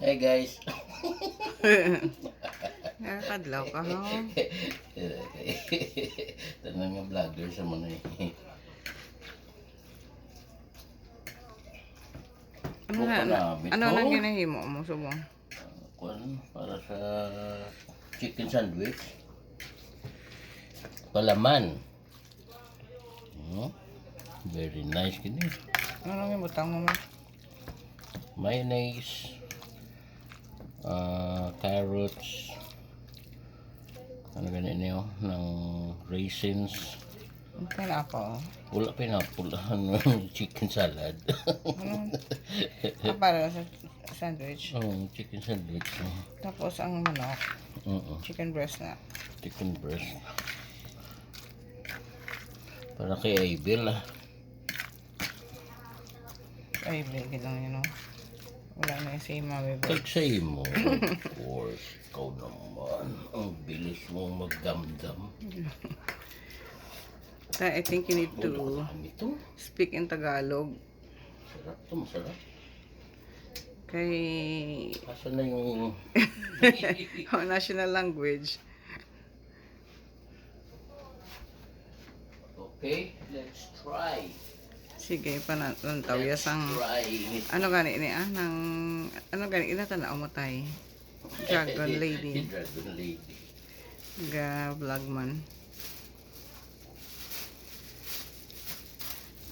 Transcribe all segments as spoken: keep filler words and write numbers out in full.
Hey guys. Nakakadlaw ka, ho? Tanan nga vlogger sa man eh. Ano Buka na, na, ano to? Nang ginahimo mo, subong? Ah, kuwan, para sa chicken sandwich. Palaman. Hmm? Very nice gini. Ano nang ibutang mo, ma? Mayonnaise, ah, carrots, ano gani niyo, ng raisins. Ang pineapple. Wala pineapple, ano, chicken salad. Ano? Ah, para sa sandwich. Oo, chicken sandwich. Tapos ang manok, Oo. Chicken breast na. Chicken breast. Para kay Aibel, ah. Ay, bigyan lang yun, oh. Wala na yung si Mami Bear. Kag sa imo, of course, ikaw naman. Ang bilis mong magdamdam. I think you need to Wala kami to. Speak in Tagalog. Sarap to, masarap. Kay Asa na yung Our national language. Okay, let's try. Sige, panantaw ya sang, try. Ano gani ni, ah, nang, ano gani, ina, tanaw mo, tay? Dragon Lady. Dragon Lady. Ga vlog man.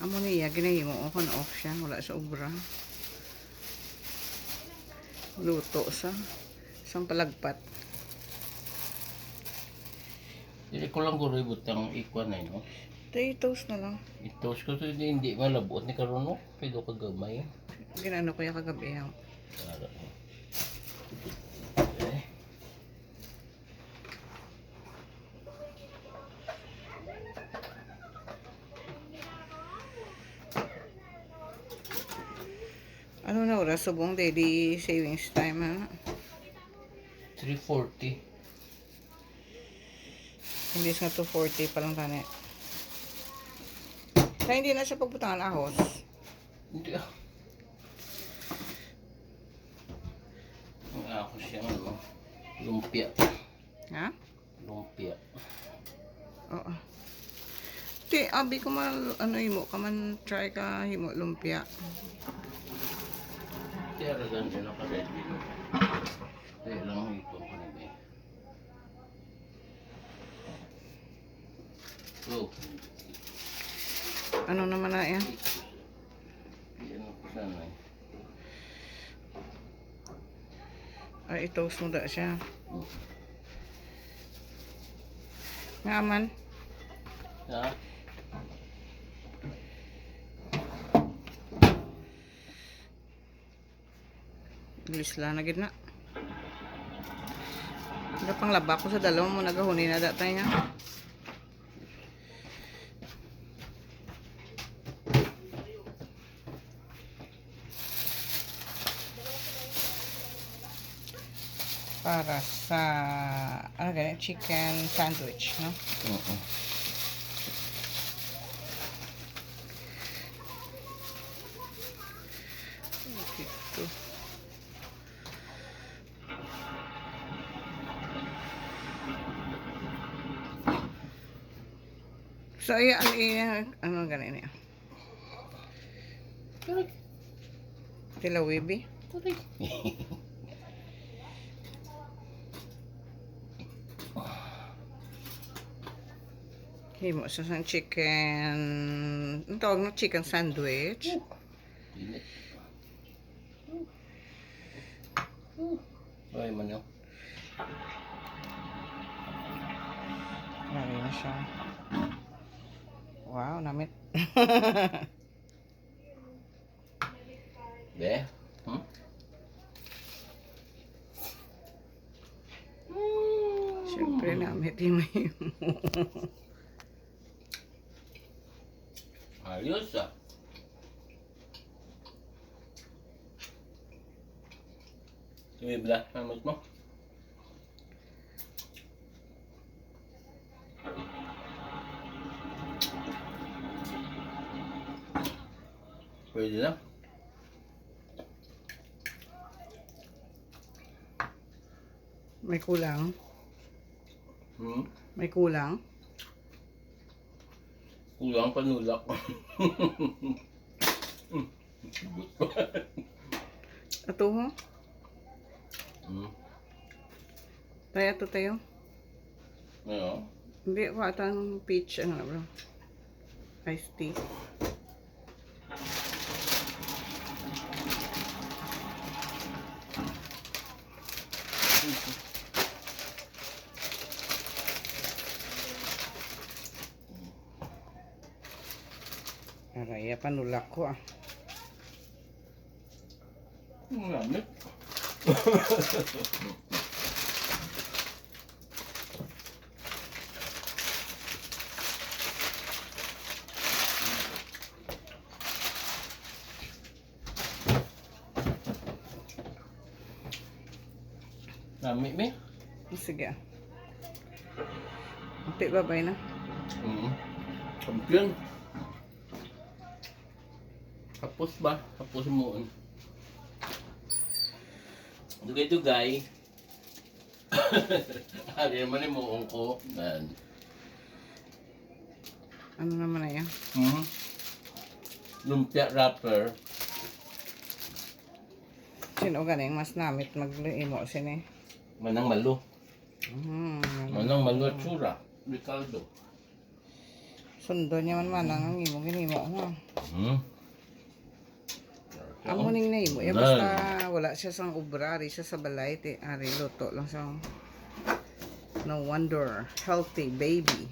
Amo niya, ginahimo, on off siya, wala siya obra. Luto sa, sang palagpat. Dili ko lang guro ibutang ikwan na, no? Tay, i-toast na lang. I-toast ko, so hindi, hindi malabot ni karon, no? Pero kagamay. Ginano ko yung kagabi, ha? Para, eh. Ano na oras subong, daily savings time, ha? Three forty. Imbis nga two forty pa lang tani. Kaya hindi na siya pagbutangan ahos. Hindi, ah. Ang ako siya, ano, lumpia. Ha? Lumpia. Oo. Ti, abi ko man, ano, himo ka man, try ka, himo lumpia. Ti, aragan din ang ka-ready, no? Kaya lang ang ipon ko na, eh. Go. Ano naman na yan? Yan ang kusan, eh. Ay, i-toast mo da siya. Nga man. Ha? Gisla na gid na. Napanglaba ko sa dalom mo, nagahuni na datay niya. Para sa, ano gani, chicken sandwich, no? Oo. Ito. So, iya, ang iya, ano gani niya? Correct. Tilawibi. Correct. Himo sa sang chicken, ang tawag na chicken sandwich. Init. Ay, man yun. Grabe na siya. Wow, namit. Be? Hmm? Siyempre, namit yung may Ayos, ah. Sige, bla, namit mo. Pwede na. May kulang. Hmm? May kulang. Kulang panulak. Ato ho. Hmm. Tayo, ato tayo. Ano? Hindi ko atang peach, ano, bro. Iced tea. Araya, panulak ko ah. Ang lamig. Nami mi? Sige ah. Ate, babay na. Mm. Champion. Tapos ba? Tapos mo. Dugay-dugay. Ari naman yung muong ko. Man. Ano naman na yan? Hmm. Lumpia wrapper. Sino ganing mas namit maglihimo sini? Manang Malo. Hmm. Manang Malo at Sura. Ricardo. Sundo niya man manang ang imo ginimo mo. Hmm. Amo ning nahimo. Ya, basta wala siya sang obra, ari siya sa balay, ti, ari luto lang siya. No wonder, healthy baby.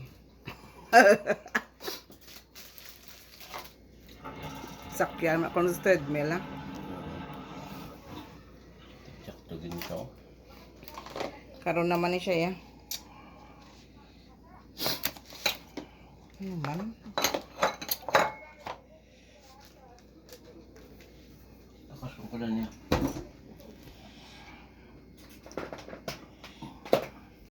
Sakyan na ko sa treadmill, ah. Sakto din siya. Karon naman ni siya, ya. Ano man? Tapos ko pala niya.